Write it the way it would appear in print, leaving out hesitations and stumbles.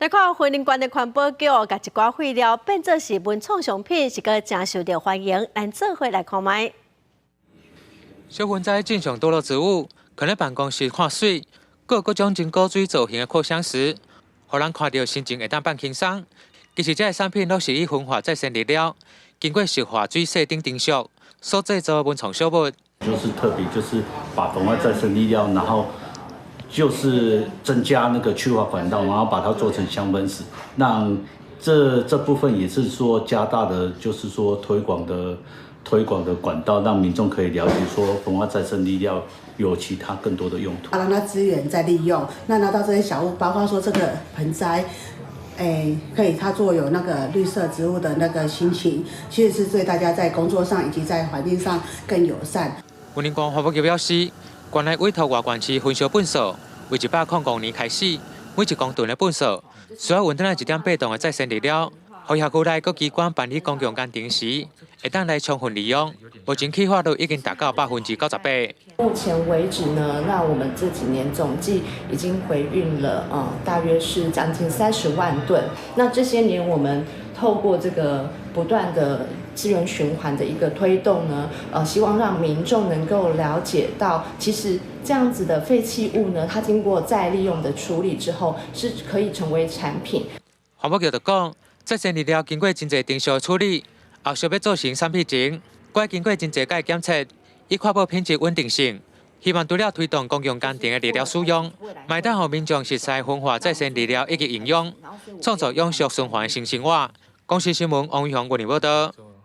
來看雲林縣的環保局，共一寡廢料變做是文創商品，是閣誠受著歡迎。咱做伙來看覓。小盆栽種上多落植物，囥佇辦公室看媠，閣有各種真古錐造型的擴香石，予人看著心情會當放輕鬆。其實這个產品攏是以焚化再生粒料，經過石化水洗等程序所製作文創小物。就是特別就是把焚化再生粒料，然後就是增加那個去化管道，然後把它做成香氛石，讓這部分也是說加大的，就是說推廣的管道，讓民眾可以了解說焚化再生粒料有其他更多的用途。讓它資源再利用，那拿到這些小物，包括說這個盆栽，可以它做有那個綠色植物的那個心情，其實是對大家在工作上以及在環境上更友善。雲林縣環保局表示，縣內委託外縣市焚燒糞埽，為105年開始，每1公噸的糞埽需要運轉來1.8噸的再生粒料，予轄區內各機關辦理公共工程時，會當來充分利用。目前去化率已經達到98%。目前為止呢，那我們這幾年總計已經回運了，大約是將近30萬噸。那這些年我們透過這個不斷的資源循環的一個推動呢，希望讓民眾能夠了解到，其實這樣子的廢棄物呢，它經過再利用的處理之後，是可以成為產品。環保局就講，再生粒料經過真濟程序處理，後續欲做成產品前，閣經過真濟擺檢測，以確保品質穩定性。希望除了推動公共工程的粒料使用，嘛會當予民眾熟悉焚化再生粒料以及營養，創造永續循環的新生活。公視新聞王宇雄，雲林報導。